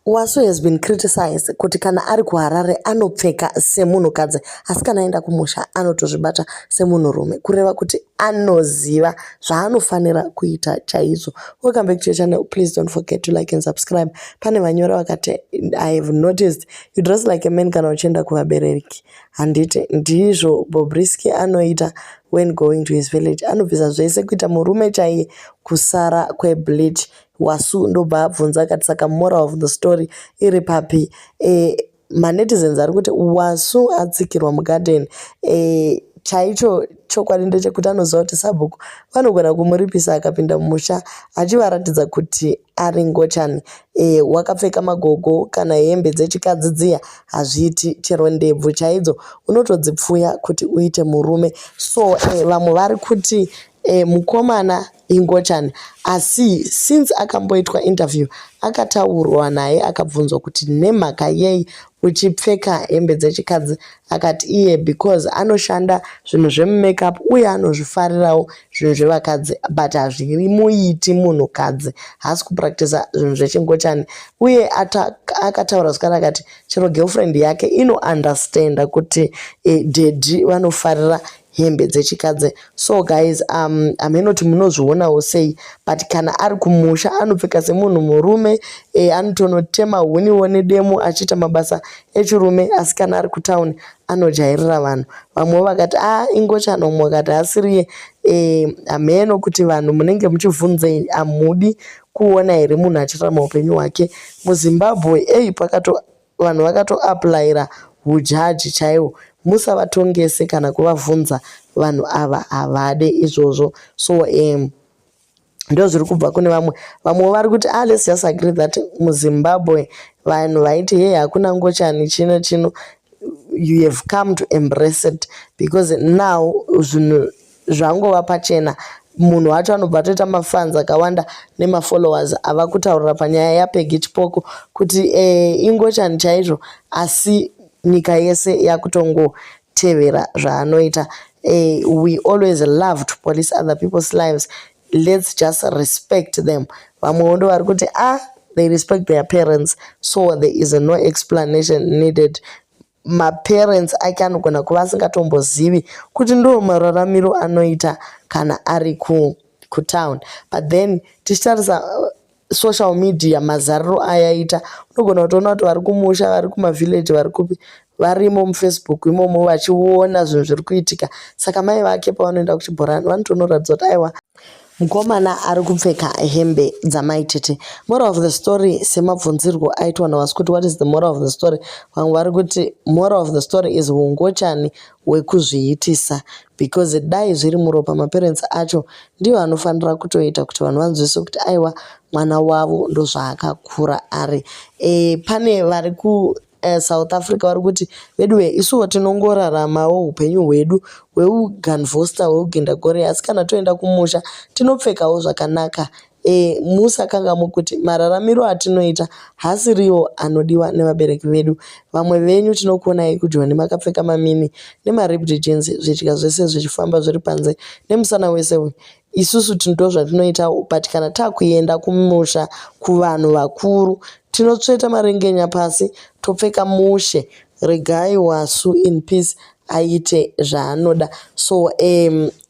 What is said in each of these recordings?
Wasu has been criticized kuti kana ari kuHarare anopfeka semunhukadzi asi kana aenda kumusha anotozvibata semunhurume, kureva kuti anoziva zvaanofanira kuita chaizvo. Welcome back to your channel. Please don't forget to like and subscribe. Pane vanyora vakati, "I have noticed you dress like a man kana uchienda kuvabereki. Handiti ndizvo Bobrisky anoita when going to his village? Anobvisa zvese kuita murume chaiye kusara kwebleach." Wasu ndobva abvunza akati, "Saka moral of the story iri papi?" Manetizens ari kuti Wasu atsikirwa mugadheni. Chaicho chokwadi ndechekuti anoziva kuti sabhuku vanogona kumuripisa akapinda mumusha achivaratidza kuti ari ngochani. Wakapfeka magogo kana hembe dzechikadzi dziya hazviiti, chero ndebvu chaidzo unotodzipfuya kuti uite murume. So vamwe vari kuti mukomana ingochani, asi since akamboitwa interview, akataurwa naye, akabvunzwa kuti nemhaka yei uchipfeka hembe dzechikadzi, akati iye because anoshanda zvinhu zvemumakeup uye anozvifarirawo zvinhu zvevakadzi, but hazvimuiti munhukadzi, haasi kupractisa zvinhu zvechingochani. Uye akataura zvakare akati chero girlfriend yake inoundestanda kuti daddy vanofarira hembe dzechikadzi. So guys, haminoti munozvionawo sei, but kana ari kumusha anopfeka semunhu murume, anotonotema huniwo nedemo achiita mabasa echirume, asi kana ari kutauni anojairira vanhu. Vamwewo vakati a ingochani, umwe vakati asiriye. Hameno kuti vanhu munenge muchibvunzei. Hamudi kuona here munhu achirarama upenyu hwake muZimbabwe? Ei, pakato vanhu vakatoapplyira hujaji chaihwo. Musavatongese kana kuvabvunza, vanhu ava havade izvozvo. So ndo zviri kubva kune vamwe. Vamwewo vari kuti, "Ah, let's just agree that muZimbabwe vanhu vaiti hei, hakuna ngochani, chino chino, you have come to embrace it because now zvinhu zvangova pachena." Munhu wacho anobva atoita mafans akawanda nemafollowers ava kutaurira panyaya yaPeggy Chipoko kuti ingochani chaizvo, asi nyika yese yakutongotevera zvaanoita. We always love to police other people's lives. Let's just respect them. Vamwewo ndo vari kuti, "Ah, they respect their parents, so there is no explanation needed." Maparents ake anogona kuva asingatombozivi kuti ndo mararamiro anoita kana ari kutown, but then tichitarisa social media mazariro ayaita, unogona kutoona kuti vari kumusha, vari kumavhillaji, vari kupi, varimo muFacebook imomo vachiona zvinhu zviri kuitika. Saka mai vake pavanoenda kuchibhorani vanotonoratidza kuti aiwa, mukomana ari kupfeka hembe dzamaitete. Moral of the story, semabvunzirwo aitwa naWasu kuti, "What is the moral of the story?" vamwe vari kuti moral of the story is ungochani hwekuzviitisa, because dai zviri muropa, maparents acho ndivo anofanira kutoita kuti vanhu vanzwise kuti aiwa, mwana wavo ndozvaakakura ari. Pane vari ku South Africa vari kuti, "Veduwe, isuwo tinongoraramawo upenyu hwedu hweuganvosta, hweugendagore, asi kana toenda kumusha tinopfekawo zvakanaka. Musakanganwe kuti mararamiro atinoita haasiriwo anodiwa nevabereki vedu. Vamwe venyu tinokuonai kuJoni makapfeka mamini nemaripped jeans, zvidya zvese zvichifamba zviri panze nemusana wese uyu. Isusu ndozvatinoitawo, but kana takuenda kumusha kuvanhu vakuru tinotsveta marengenya pasi, topfeka mushe. Regai Wasu in peace, aite zvaanoda." So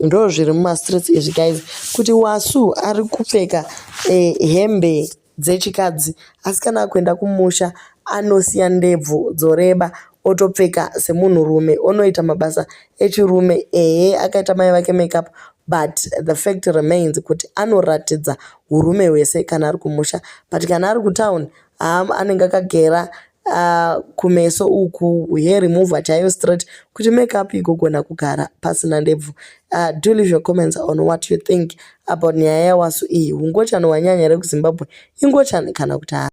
ndo zviri mumastreets izvi guys, kuti Wasu ari kupfeka hembe dzechikadzi, asi kana akuenda kumusha anosiya ndebvu dzoreba, otopfeka semunhurume, onoita mabasa echirume. Ehe, akaita mai vake makeup, but the fact remains kuti anoratidza urume hwese kana ari kumusha, but kana ari kutauni anenge akagera kumeso uku, hair remover chaiyo straight, kuti makeup igogona kugara pasina ndebvu. Do leave your comments on what you think about nyaya yaWasu iyi. Ungochani hwanyanya here kuZimbabwe? Ingochani kana kuti haa?